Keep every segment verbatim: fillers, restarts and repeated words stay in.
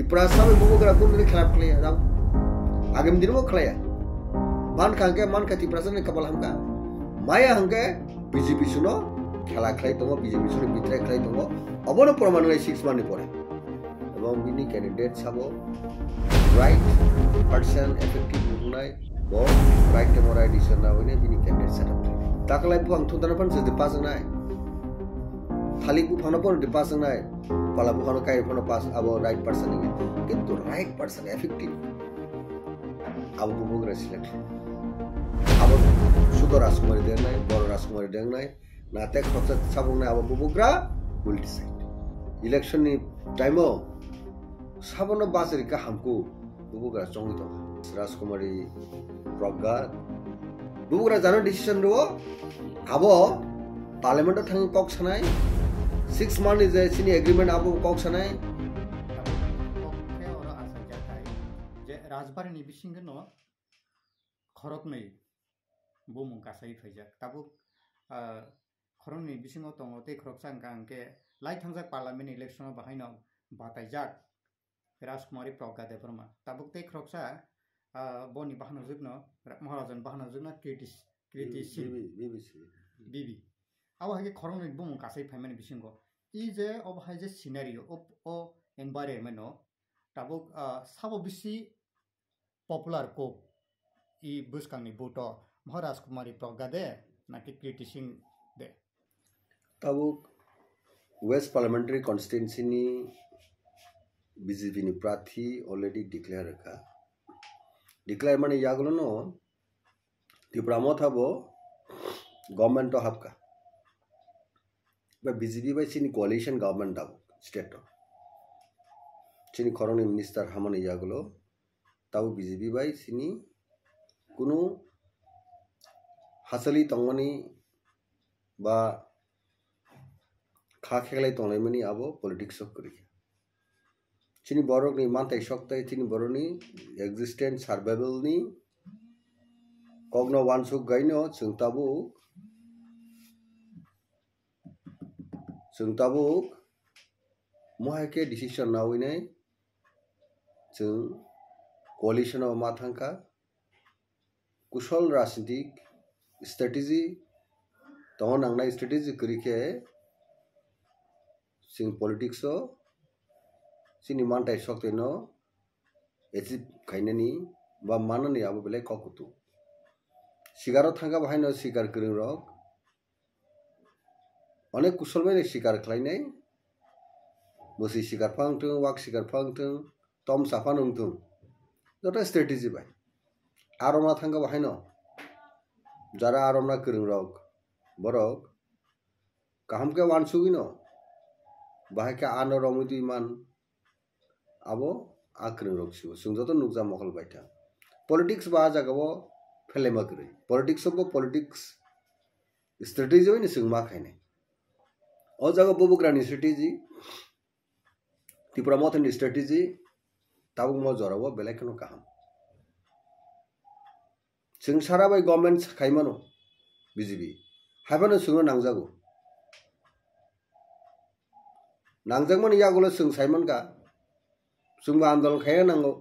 Tiprasa bai bubagra kunu khilap khlaiya, jao. Agam din bo khlaiya. Man kha hwnkhe, man kha Tiprasa ni kapal hamkha. Maya hwnkhe B J P suno khela khlai tongo, B J P suno betray khlai tongo. Obono proman wngnai six month ni pore. Ebong bini candidate sabo right person effective wngnai, bo right temo right decision na wngnai bini candidate set up khlai. Taklai buphang thundana phan se de pass wngnai. Thalik buphang no phan de pass wngnai. Pala buphang no kai phan pass abo right person ni. Kintu right person effective. Abo bubagra select. Abo sudo Rajkumari dengnai, boro Rajkumari dengnai. Na te khoroksa sabung nai abo bubagra politicide. Election ni time o sabono bachari ka hamku bubagra chongwi tongo. Rajkumari Pragga bubagra jano decision rwo abo parliament o thangwi kok sanai. Six month ni je chini agreement abo kok sanai. Khe oro asai jathai je Rajbari ni bisingo no khoroknwi bumung kasai phaijak. Tabuk, ah, khoroknwi bisingo tongo tei khoroksa wngkha hwnkhe lai thangjak parliament election o bahaino bataijak Rajkumari Pragga Debbarma. Tabuk tei khoroksa, ah, boni bahanojwkno Ra-, Maharajan bahanojwkno Kriti, Kriti Singh. B B, B B C. B B. Abo hai khe khoroknwi bumung kasai phaimani bisingo. I je obo hai je scenario, o, o environment o tabuk, ah, sabo bisi popular kok i bwskangni buto Maharaj Kumari Pragga de naki Kriti Singh de? Tabuk West Parliamentary Constituency ni B J P ni prathi already declare ka. Declare mani yagulo no Tipra Motha bo government o hapka. Ba B J P bai chini coalition government tabuk state o. Chini khoroknwi minister hamani yagulo tabuk B J P bai chini kunu hachali tongmani ba kha kheklai tonglaimani abo politics o kwrwi kha. Chini borokni mantai sok tei chini borokni existence survival ni kokno wansuk gaino chwng tabuk, chwng tabuk mohai khe decision nawi nai chwng coalition o ma thangkha. Kusol rajnitik strategy tongo nangnai, strategy kwrwi khe chwng politics o chini mantai soktwi no achieve khainani ba manani abo belai kok kutu. Sikaro thangkha bo haino sikar kwrwng rok onek kusol bai sikar khlainai, bwswi sikar phang thung, wak sikar phang thung, tom saphano wng thung, joto strategy bai. Aromna thangkha bo haino jara aromna kwrwng rok borok kaham khe wansugwi no bahai khe ano romwi twi man. Abo a kwrwng rok sibo chwng joto nukja mokol bai thang. Politics ba a jaga o phelema kwrwi. Politics o bo politics strategy bai no chwng ma khainai. O jaga bubagra ni strategy, Tipra Motha ni strategy tabuk mo jora o belai kheno kaham. Chwng sara bai government khaimano B J P. Haiphano chwngno nangjago. Nangjakmani yagulo chwng saimankha, chwngbo andolon khaina nango.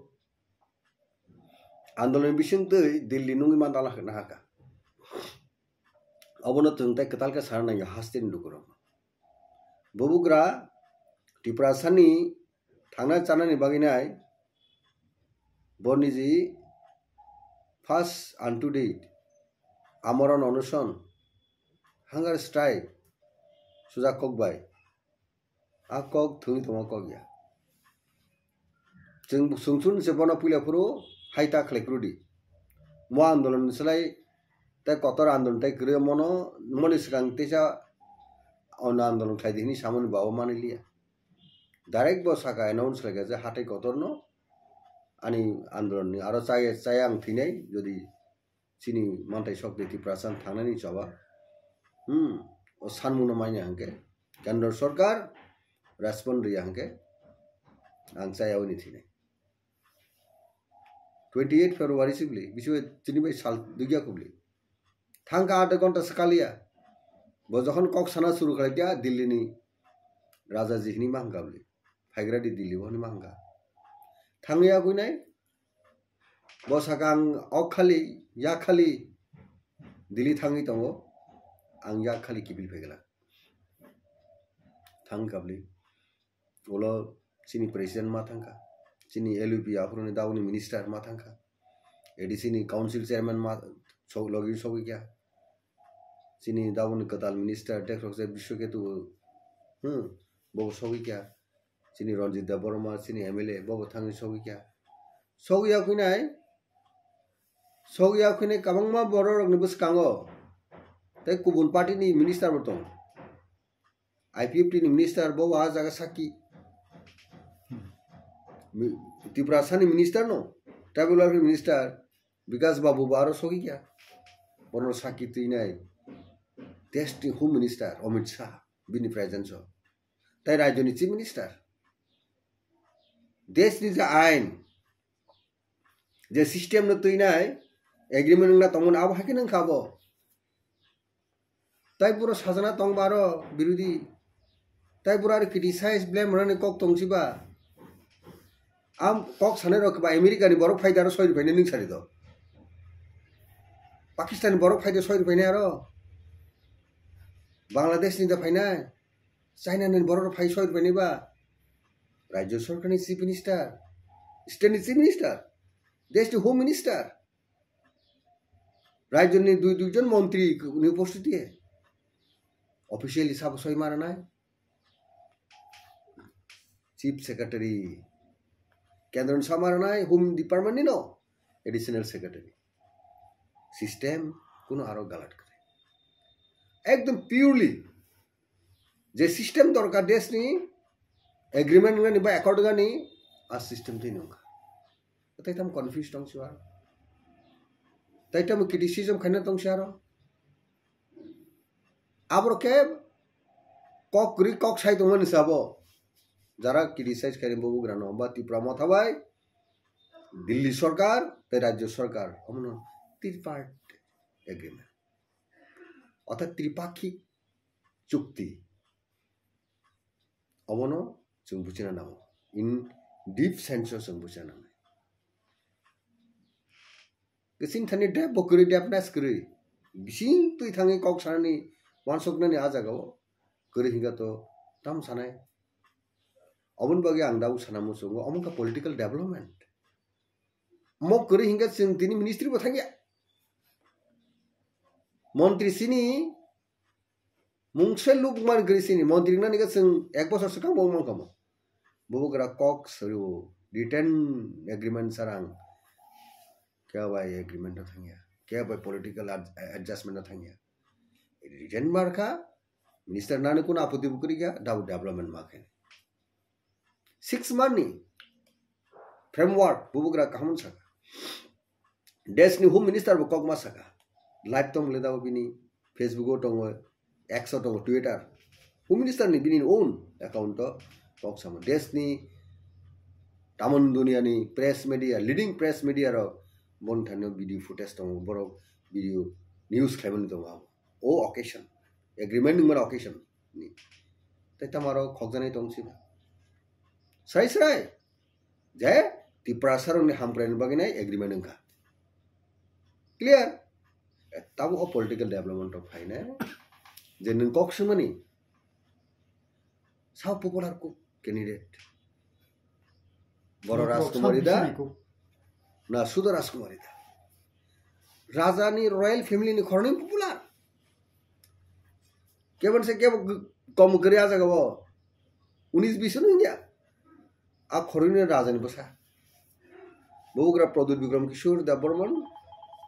Andolon bising twi Delhi nungwi mandala hwna hakha. Obono chwng tei kwtal khe sana nangya hasteni lukurok. Bubagra Tiprasani thangna chanani bagwi nai bo niji first and to date amorona onoson, hunger strike sujak kok bai. A kok thwngwi tongma kok ya. Chwng sungsun se bono puila phuru hai ta khlai phuru di. Mo andolon ni slai tei kotor andolon tei kwrwi mono moni swkang teisa ono andolon khlai di hwnwi samani babu manwi liya. Direct bo saka announce khlai kha je hatai kotor no ani andolon ni aro chaya chaya ang thwinai jodi chini mantai sok de Tiprasa thangnani choba. Hmm, o sanmungno manya hwnkhe Kendra Sarkar respond riya hwnkhe ang chaya uni thwinai. Twenty eight February sibli, bisi bai chini bai sal dugya kubli. Thangka adha ghonta swkaliya. Bo jokhon kok sana suru khlaikya Delhi ni Raja ji hini ma hwnkha bli. Phaigra di Delhi bo hini ma hwnkha. Thangwi ya kuinai. Bo saka ang ok khali, ya khali Delhi thangwi tongo. Ang ya khali kiphil phaikha. Thang kabli. Ulo chini president ma thangkha. Chini L U P aphuruni dauni minister ma thangkha. A D C ni council chairman ma sok-, logi sogwi kha. Chini dauni kwtal minister Dekrokse Biswaketu, hmm, bo sogwi kha. Chini Ranjit Debbarma, chini M L A, bo thangwi sogwi kha. Sogwi ya kuinai, sogwi ya kuinai kwbangma borok rokni bwskango. Tei kubun party ni minister bo tongo. I P F T ni minister bo ah jaga sakki. Mi-, Tiprasa ni minister no, tribal welfare minister Bikas Babu bo aro sogwi kha. Bono sakki twinai. Desh ni home minister Amit Shah, bini presence o. Tai rajyo ni chief minister. Desh ni je ain, je system no twinai, agreement wngna tongmani abo hai khe nang kha bo. Tai puro sajana tong baro birodhi. Tai puro aro criticize, blame rani kok tong siba. Am kok sanai rok ba America ni borok phai daro soi rupai nang sari do. Pakistan ni borok phai de soi rupai nai aro. Bangladesh ni da phainai. China ni borok phai soi rupai nai ba. Rajyo sorkar ni chief minister. State ni chief minister. Desh ni home minister. Rajyo ni dui dui jon montri ni upostiti. Officially sabo soi maranai. Chief secretary. Kendro ni soi maranai home department ni no. Additional secretary. System kuno aro galat kare. Ekdom purely je system dorkar desh ni agreement wngani ba accord wngani a system twi nungkha. Tai tam confuse tong siwa. Tai tam criticism khaina tong siaro. Abro ke kok kri kok sai tongmani sabo. Jara criticize khaini bo bugrano ba Tipra Motha bai Delhi sorkar tei rajyo sorkar omono tripartite agreement. Orthat tripakhik chukti. Obono chwng buchina nango. In deep sense o chwng buchina nango. Kising thani dep bo kwrwi, depness kwrwi. Bising twi thangwi kok sanani, wansuknani a jagao kwrwi hinkha to tam sanai. Oboni bagwi ang dau sana muchungo, omo wngkha political development. Mo kwrwi hinkha chwng tini ministry bo thangya. Montri sini mungse lubman gri sini montri nani ga chwng ek bosor swkang bo wngmang kamo. Bubugra kok suru written agreement sarang. Kya bai agreement no thangya. Kya bai political ad-, adjustment no thangya. Written markha minister nani kun apoti bukri ga dau development ma khen. Six month ni framework bubugra kaham saka. Desh ni home minister bo kokma saka. Live tong le dao bini Facebook o tongo, X o tongo, Twitter. Home minister ni bini own account o kok samo. Desh ni tamon dunia ni press media, leading press media ro bon thani video footage tongo, borok video news khlaimani tongo abo. O occasion, agreement nungmani occasion ni. Tai tamaro khokjanai tong siba. Sai sai. Je Tiprasa rokni hamkraini bagwi nai agreement wngkha. Clear? Tabo o political development rok phainai. Je nwng kok swngmani. Sao popular kok candidate. Boro Rajkumari da. Na Sudo Rajkumari da. Raja ni royal family ni khoroknwi popular. Kebon se kebo g-, kom gri aja gabo. Unis bish no ya. A khoroknwi raja ni bwsa. Bubugra Pradyut Bikram Kishore Debbarman.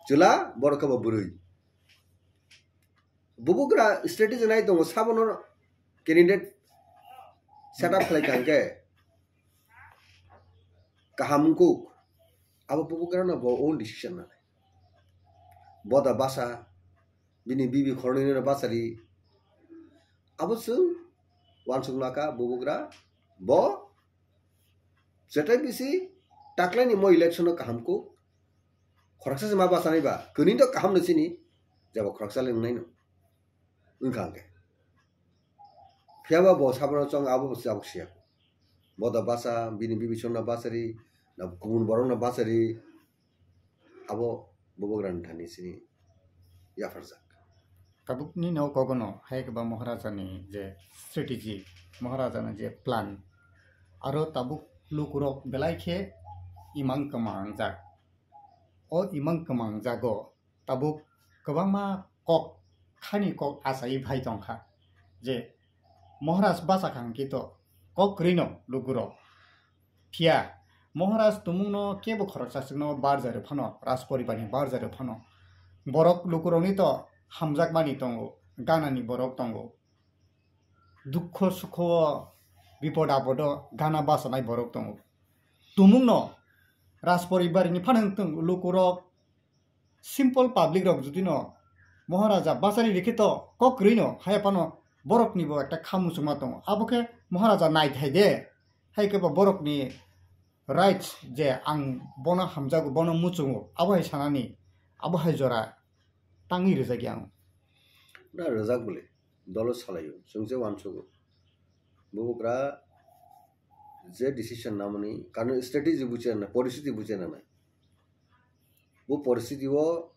Chwla borok kebo bwrwi. Bubugra strategy nai tongo, sabono candidate set up khlai kha hwnkhe kaham wngkuk. Abo bubugrano bo own decision nanai. Boda basa, bini bibi khoroknwino bachari. Abo chwng uansuk naka bubugra bo jetai bisi taklaini mo election o kaham kuk. Khoroksa se ma bachanai ba, kwrwini to kaham no chini, jabo khoroksa le wngnai no. Wngkha hwnkhe. Phiyaba bo sabono chong abo bo jabo siya. Boda basa, bini bibi chwngno bachari, Na kubun borok no bachari abo bubagrani thani sini yapharjak. Tabuk nini o kogono hai khe ba Maharaja ni je strategy, Maharaja ni je plan, aro tabuk lukurok belai khe imang kwmangjak. O imang kwmangjago tabuk kwbangma kok, khani kok achai phai tongkha je Maharaj bacha kha hwnkhe to kok kwrwino lukurok. Phiya Maharaj tumungno kebo khoroksa chwkno barjari phano, Rajporibarni barjari phano. Borok lukurokni to hamjakmani tongo, ganani borok tongo. Dukho sukho o, bipod apodo gana bachanai borok tongo. Tumungno Rajporibarni phano wng tong lukurok, simple public rok jodi no Maharaja bachari rikhe to kok kwrwi no haya phano borok ni bo ekta kha muchungma tongo. Abo khe Maharaja nai thai de, hai khe bo borok ni rights je ang bono hamjago, bono muchungo, abo hai sanani, abo hai jora tangwi rwjak ya ang. Na rwjak bole, dolo salaio, chwng se uansugo. Bubagra je decision namani, karon strategy buchi rwnai, poristiti buchi rwnai. Bo poristiti o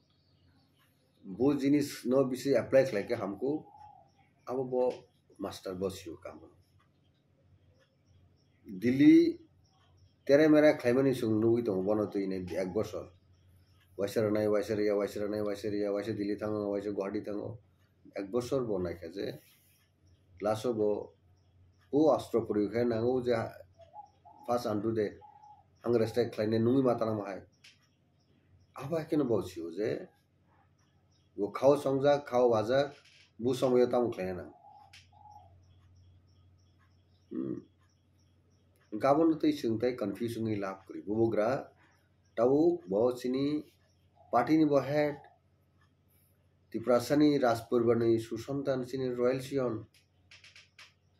bo jinis no bisi apply khlai khe hamkuk, abo bo master bo sio kamo. Delhi tere mere khlaimani chwng nugwi tongo bono twi nai ek bosor. Waisa rwnai, waisa rwya, waisa rwnai, waisa rwya, waisa Delhi thango, waisa Guwahati thango. Ek bosor bo naikha je last o bo o astro puri khe nango je first undo de ang respect khlainai nungwi ma tanang hai. Abo hai kheno bo sio je bo khao songjak, khao wajak, bo somoyo tamo khlainai nang. Hmm. Gabon twi chwng tai confuse wngwi lab kwrwi. Bubagra tabuk bo chini party ni bo head, Tiprasani Rajporibarni susontan chini royal scion.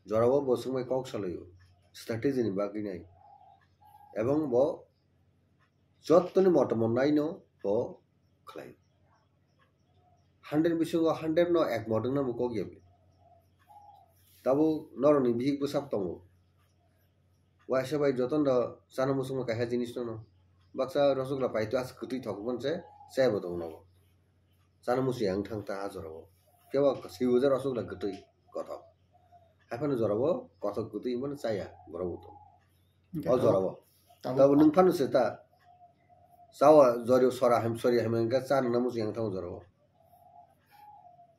Jorao bo swngbai kok salaio, strategy ni bagwi nai. Ebong bo jottoni motomo naino bo khlai. Hundred bisingo hundred no ek model no bo kok ya bwle. Tabuk norokni bihik bwsak tongo. Waisa bai jotono chana muchungma kaisa jinis no. Baksa rosogla paito as kwtwi thok hwnse chaya bo tongo nogo. Chana muchung yang thang ta a jorao. Kebo sibo je rosogla kwtwi kothok. Haphano jorao kothok kwtwi hwnmano chaya borok bo tongo. O jorao. Tabuk nwng phano se ta. Chawa jori sora hem sori hem engka cha nangna muchung yang thang jorao.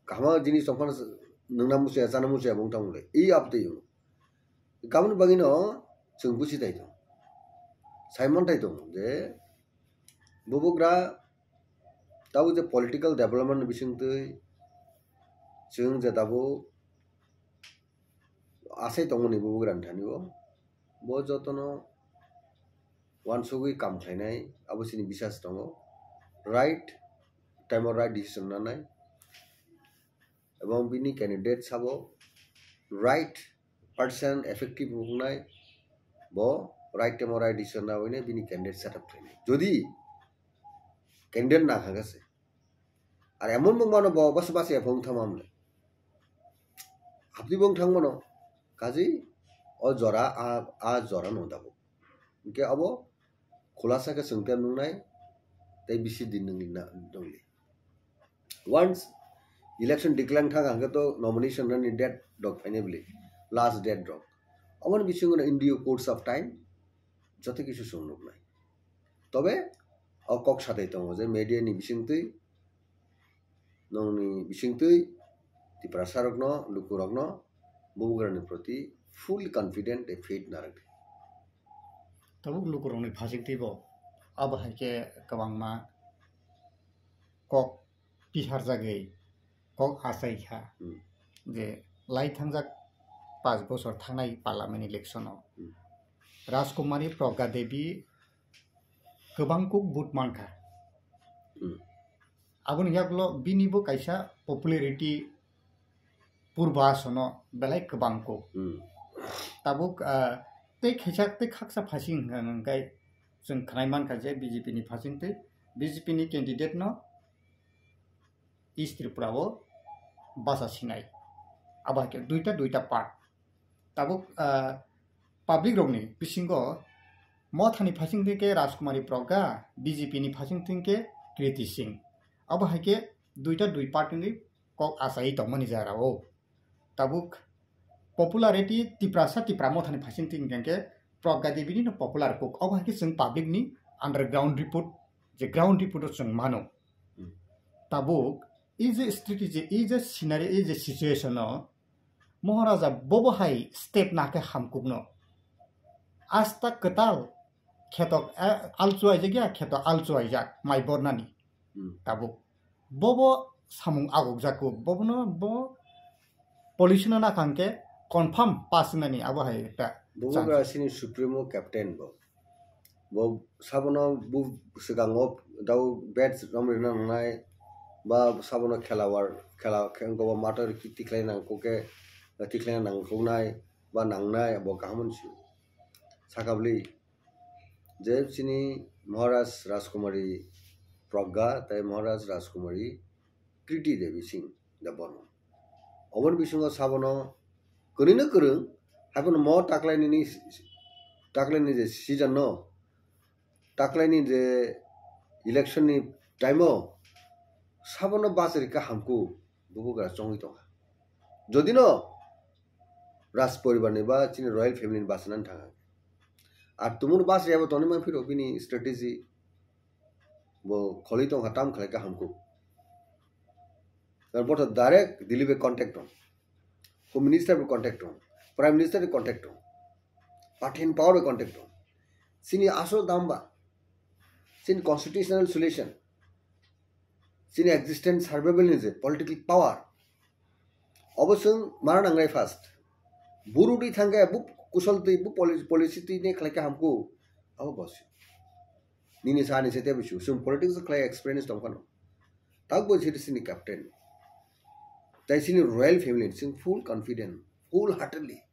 Kahma jinis tong phano nangna muchung ya chana muchung ya bung thang le. I abtwi. Gaboni bagwino chwng buchi tai tong. Sai man tai tong je bubagra tabuk je political development ni bisingtwi chwng je tabuk asai tongmani bubagrani thani o. Bo jotono uansugwi kam khlainai abo chini bisas tongo. Right time o right decision nanai. Ebong bini candidate sabo right person effective wngnai, bo right time o right decision nawi bini candidate set up khlainai. Jodi candidate na kha se, ar emon bo mano bo bas bas ya phone thama mle. Abdi bong thang mano, kaji o jora a, a jora no dabo. Hingke abo khulasa khe chwng te nungnai tei bisi din nungli na nungli. Once election declare thang hangke to nomination ni date rok phainai bili, last date rok. Aboni bisingo no in due course of time joto kisu chwng nuknai. Tobe o kok satai tongo je media ni bisingtwi nongni bisingtwi Tiprasa rokno, luku rokno bubagrani proti full confident tei faith narwk di. Tabuk lukurokni phasingtwi bo abo hai khe kwbangma kok pisarjagwi kok achai kha Hmm. je lai thangjak panch bochor thangnai parliament election o Hmm. Rajkumari Pragya Devi kwbang kuk vote mankha. Hmm. Aboni yagulo bini bo kaisa popularity purba asono belai kwbang kuk. Hmm. Tabuk, ah, tei khaisa tei khaksa phasing hwnkha hwnkhe chwng khwnai mankha je B J P ni phasing tei B J P ni candidate no East Tripura o bacha sinai. Abo hai khe duita duita part. Tabuk, ah, public rokni bisingo Mothani phasing thing khe Rajkumari Pragga, B J P ni phasing thing khe Kriti Singh. Abo hai khe duita dui party ni kok achai tongmani jara o. Tabuk popularity Tiprasa Tipra Mothani phasing thing khe Pragga Devi ni no popular kok. Abo hai khe chwng public ni underground report, je ground report o chwng mano. Hmm. Tabuk, ei je strategy, ei je scenario, ei je situation o, Maharaja bobo hai step na khe hamkuk no. Asta kwtal kheto, eh, alchu aijak ya, kheto alchu aijak, mai bornani. Hmm. Tabuk. Bobo samung aguk jakuk, bobo no bo police no nakang khe confirm pass nani abo hai ekta Bubugra chance. Sini Supremo Captain bo. Bo sabono bu swkango dau badge rom rina nangnai, ba sabono khela war, khela khe gobo mator ki tikhlai nangkuk khe, tikhlai nangkuknai, ba nangnai, bo kaham si. Sakabli, je sini Maharaj Rajkumari Pragga, tai Maharaj Rajkumari Kriti Devi Singh da bono. Oboni bisingo sabono kwrwino kwrwng, haiphano mo taklaini ni, taklaini je season no, taklaini je election ni time o sabono bachari ka hamkuk bubugra chongwi tongkha. Jodi no Raj poribar ni ba chini royal family ni bachanani thangkha. Ar tumung bachari abo tongwi man phiro bini strategy bo kholi tongkha tam khlai ka hamkuk. Karon bo to direct Delhi bai contact tong. Home Minister bai contact tong. Prime Minister bai contact tong. Party in power bai contact tong. Sini asol dam ba. Sini constitutional solution. Sini existence survival ni je political power. Obo chwng mana nangnai first. Buru di thangkhe bu kusol twi bu poli-, policy twi ne khlai ka hamkuk. Abo bosi. Nini sa ni se tebo su. Chwng politics khlai experience tong phano. Tak bo sini sini captain. Tai sini royal family, sini full confident, full heartedly.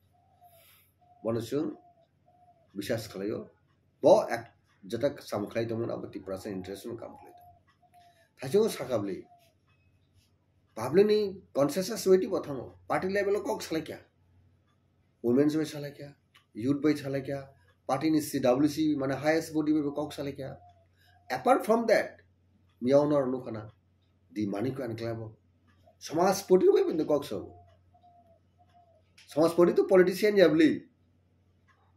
Bono chwng biswas khlaio. Bo ek jeta sam khlai tongmani abo Tiprasa interest no kam khlai tongo. Thaichungo sakabli. Public ni consensus waiting bo thango. Party level o kok salai kya. Women's bai salai kya, youth bai salai kya, party ni C W C mane highest body bai kok salai kya. Apart from that, miyao no nukha na, di mani ko ani klabo. Samaj party bai bini kok sabo. Samaj party to politician ya bli.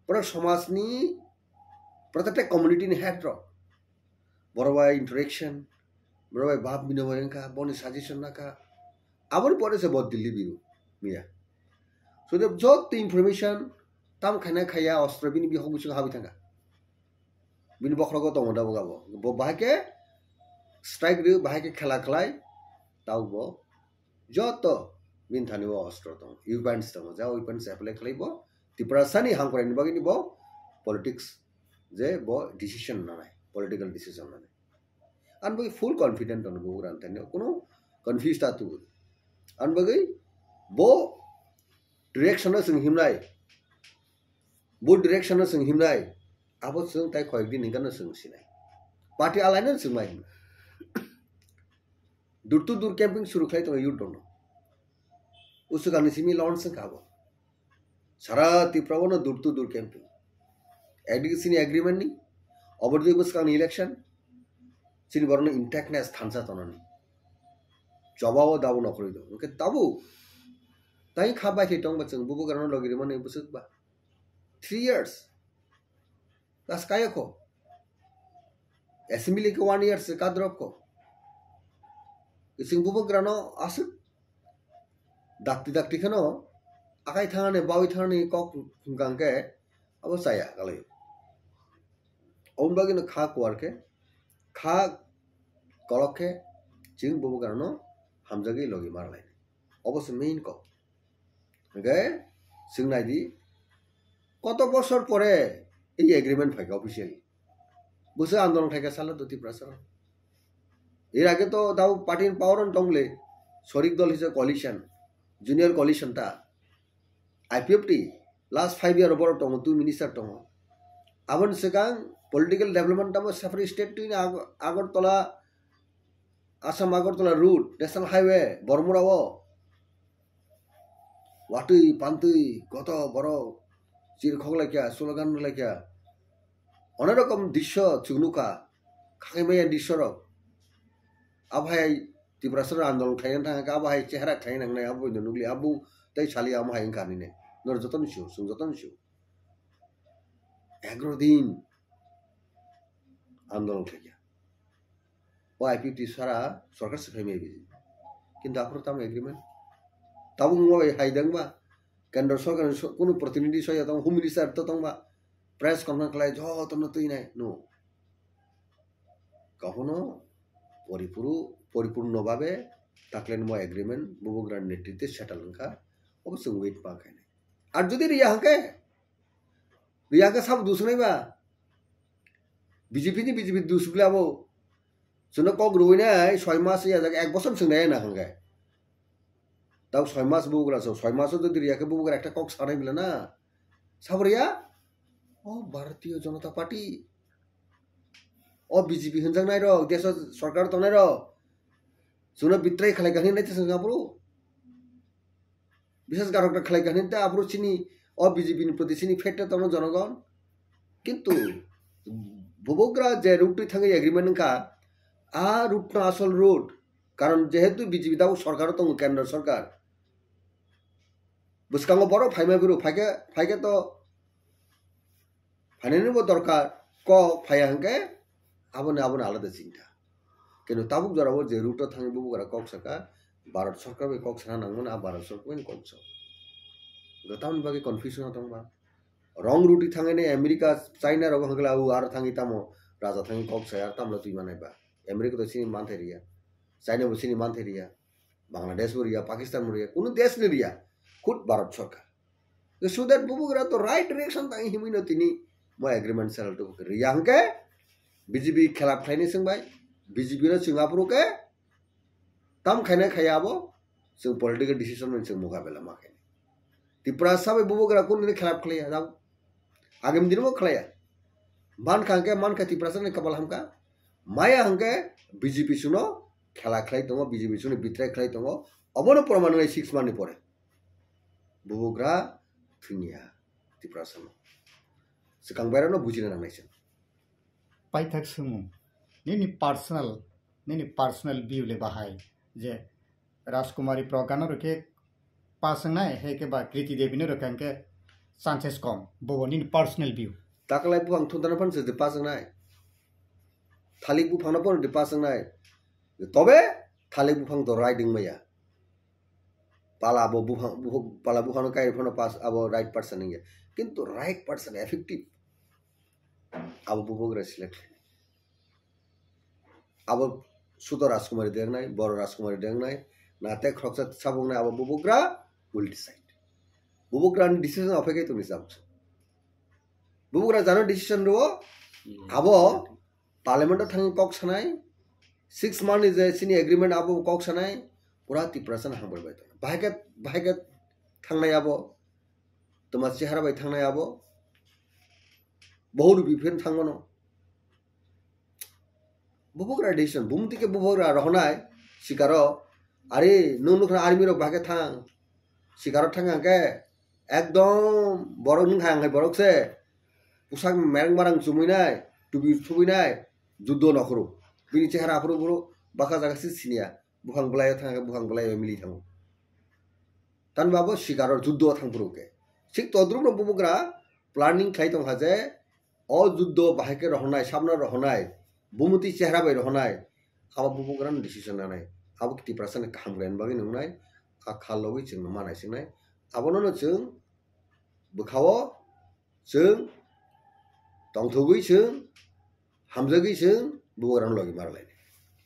Pura samaj ni, protected community ni head rok. Borok bai interaction, borok bai bab binimoi wngkha, boni suggestion nakha. Aboni pore se bo Delhi biru miya. So the joto information tam khaina khaya ostro bini bihok bisingo habwi thangkha. Bini bokhrogo tongo da bo gabo. Bo bahai khe strike rw, bahai khe khela khlai, tau bo joto bini thani o ostro tongo, weapons tongo, ja weapons apply khlai bo Tiprasani hangkorani bagwi ni bo politics je bo decision nanai, political decision nanai. Ang bagwi full confident tongo bo rang thani, kuno confuse ta tu. Ang bagwi bo direction no chwng himnai, bo direction no chwng himnai, abo chwng tai koyek din hingkha no chwng sinai. Party alai no chwng mai himnai. Door to door camping suru khlai tongo youth rokno. Usukani simi launch wngkha abo. Sara Tripura o no door to door camping. Ekdigi chini agreement ni, obor digi bwskang ni election, chini borok no intactness thansa tonani. Choba o dabo nokhorwi do. Hwnkhe tabuk tai kha bai thai tong ba chwng bubagra no logi rwmani bwswk ba. Three years. Kas kaya ko. Assembly ke one year se kadrop ko. Ising bubagra no aswk dakti dakti kheno akai thangani bawi thangani kok hwnkang khe abo chaya kalai. Oboni bagwi no kha kuar khe, kha kolok khe chwng bubagra no hamjagwi logi mar lai. Obo se main kok. Hwnkhe, chwng nai di, koto bosor pore ei agreement phaikha officially. Bwswk andolon khaikha salo do Tiprasa rok. Er age to dau party in power on tongle, sorik dol hisa coalition, junior coalition ta, I P F T, last five year borok tongo, two minister tongo. Aboni swkang political development tamo separate state twi Ag-, Agartala, Assam Agartala route, national highway, Bormura o. Watwi, pantwi, koto borok chirkhok laikha, slogan laikha. Onek rokom drisyo chwng nukha, khakhe maya drisyo rok. Abo hai Tiprasa rok andolon khlaina thangkha, abo hai chehara khlaina nangnai, abo no nukli, abo tei sali amo hai wngkha nini. Nor jotono sio, chwng jotono sio. Egaro din andolon khlaikha. O I P T sara sorkar se phaimai biji. Kintu aphuru tamo agreement. Tabuk wngma bai hai dangba. Kendra sorkar ni so-, kunu protinidhi soya tong, home minister to tongba. Press conference khlai jotono twi nai. No. Kahono poripuru-, poripurno babe taklenmo agreement bubugra netritwe settle wngkha. Obo chwng wait ma khainai. Ar jodi riya hwnkhe, riya hwnkhe sabo dusnai ba? B J P ni B J P dusugla abo. Chwngno kok rwui nai soi mas ya jaga ek bosor chwng nai na hwnkhe. Tao soi mas bubugra so, soi mas jodi riya khe bubugra ekta kok sanai bila na. Sabo riya? O Bharatiya Janata Party. O B J P hwnjaknai rok, deso sorkar tongnai rok. Chwngno betray khlai kani nai chwng aphuru. Bisas garok ta khlai kani ta aphuru chini o B J P ni proti chini fate ta tongno jonogon. Kintu bubugra je route twi thangwi agreement wngkha, a route no asol route. Karon jehetu B J P dao sorkar tongo, kendra sorkar. Bwskango borok phaima phuru phaikhe, phaikhe to phainani bo dorkar, kok phaiya hwnkhe aboni, aboni alada chinta. Kintu tabuk jorao je route o thangwi bubugra kok saka, Bharat sorkar bai kok sana nangmani, a Bharat sorkar bai kok sa. Tamoni bagwi confusion o tongba. Wrong route thangwi ni America, China rogo hwnkhe la u aro thangwi tamo raja thangwi kok saya, tamla twi manai ba. America to chini manthai riya. China bo chini manthai riya. Bangladesh bo riya, Pakistan bo riya, kunu desh ni riya, khud Bharat sorkar. So that bubugra to right direction tang himui no tini mo agreement sera to riya hwnkhe B J P khelap khlaini swngbai, B J P no chwng aphuru khe tam khaina khaya abo, chwng political decision no chwng mukabela ma khaini. Tiprasa bai bubugra kunu ni khelap khlaiya, dam agam din bo khlaiya. Man kha hwnkhe, man kha Tiprasa ni kapal hamkha, maya hwnkhe B J P suno khela khlai tongo, B J P suni betray khlai tongo. Obono proman wngnai six month ni pore. Bubugra thwngya Tiprasa no. Swkang bairano bujina nangnai chwng. Paithak swngmung, nini personal, nini personal view le bahai je Rajkumari Pragya no rwkhe pass wngnai, hai khe ba Kriti Devi no rwkha hwnkhe chances kom, bobo nini personal view. Taklai buphang thundana phano se pass wngnai. Thalik buphang no phano pass wngnai. Tobe thalik buphang to right wngmaya. Pala bo buphang, buh-, pala buphang no kai phano pass, abo right person wngya. Kintu right person effective. Abo bubugra select khlainai. Abo sudo Rajkumari dengnai, boro Rajkumari dengnai, na te khoroksa sabuknai abo bubugra will decide. Bubugra ni decision opekai tongni sabuk. Bubugra jano decision rwo, abo parliament o thangwi kok sanai, six month ni je chini agreement abo kok sanai, pura Tiprasa no hambai bai tongo. Bahai khe, bahai khe thangnai abo, toma chehara bai thangnai abo, bohor biphen thangmano. Bubugra decision, bumti khe bubugra rohonai sikaro, ari nung nukha army rok bahai khe thang, sikaro thang hwnkhe ekdom borok nung hai borok se, pusak mereng marang chumui nai, tubi thubui nai, juddo nokhoro, bini chehara aphuru buro baka jaga se siniya, buphang bwlai o thang hwnkhe buphang bwlai o mili thango. Tani babo sikaro juddo thang phuru khe. Sik todrupno bubugra planning khlai tongkha je, o juddo bahai khe rohonai, sabno rohonai, bumuti chehra bai rohonai, abo bubugrano decision nanai. Abo Tiprasani kaham khlaina bagwi nungnai, a kha logwi chwngno ma naisingnai. Abonono chwng bwkhao chwng tongthogwi chwng hamjagwi chwng bubugrano logi ma rwlainai.